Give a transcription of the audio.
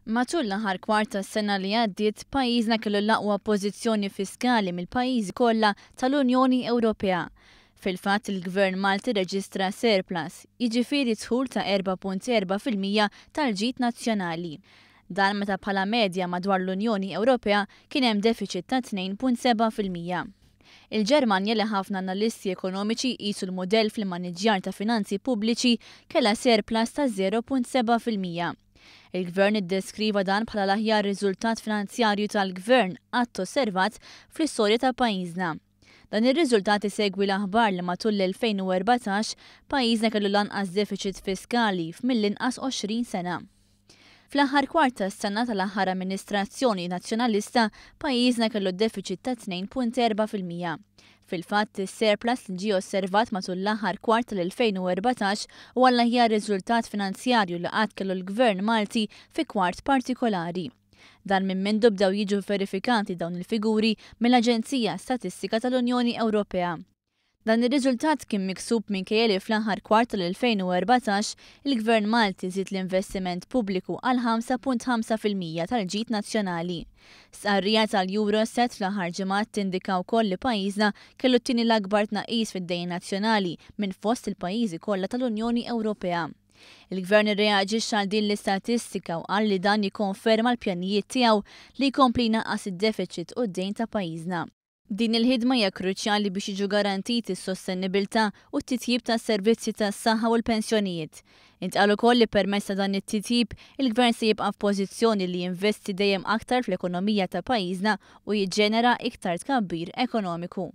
Matul l-aħħar kwart tas-sena li għaddiet, pajjiżna kellu l-aqwa pożizzjoni fiskali mill-pajjiżi kollha tal-Unjoni Ewropea. Fil-fatt, il-Gvern Malti rreġistra surplus, jiġifieri dħul ta' 4.4% tal-ġid nazzjonali. Dan meta bħala medja madwar l-Unjoni Ewropea kien hemm defiċit ta' 2.7%. Il-Ġermanja li ħafna analisti ekonomiċi jqisu l-mudell fl-immaniġġjar ta' finanzi pubbliċi kellha surplus ta' 0.7%. Il-Gvern iddeskriva dan bħala l-aħjar riżultat finanzjarju tal-Gvern qatt osservat fl-istorja ta' pajjiżna. Dan ir-riżultat isegwi l-aħbar li matul l-2014 pajjiżna kellu l-anqas defiċit fiskali f'mill-inqas 20 sena. Fl-aħħar kwart tas-sena tal-aħħar amministrazzjoni Nazzjonalista, pajjiżna kellu defiċit ta' 2.4%. Fil-fatt, is-surplus li ġie osservat matul l-aħħar kwart tal-2014 huwa l-aħjar riżultat finanzjarju li qatt kellu l-Gvern Malti fi kwart partikolari. Dan minn mindu bdew jiġu verifikati dawn il-figuri mill-Aġenzija Statistika tal-Unjoni Ewropea. Dan ir-riżultat kien miksub minkejja li fl-aħħar kwart tal-2014 il-Gvern Malti żied l-investiment pubbliku għal 5.5% tal-ġid nazzjonali. Stqarrija tal-Eurostat fl-aħħar ġimgħat tindika wkoll li pajjiżna kellu t-tieni l-akbar tnaqqis fid-dejn nazzjonali minn fost il-pajjiżi kollha tal-Unjoni Ewropea. Il-Gvern irreaġixxa għal din l-istatistika u qal li dan jikkonferma l-pjanijiet tiegħu li jkompli jnaqqas id-defiċit u d-dejn ta' pajjiżna. Din il-ħidma hija kruċjali biex jiġu garantiti s-sostenibilità u t-titjib tas-servizzi tas-saħħa u l-pensjonijiet. Intqal ukoll li permezz ta' dan it-titjib, il-Gvern se jibqa' f'pożizzjoni li jinvesti dejjem aktar fl-ekonomija ta' pajjiżna u jiġġenera iktar tkabbir ekonomiku.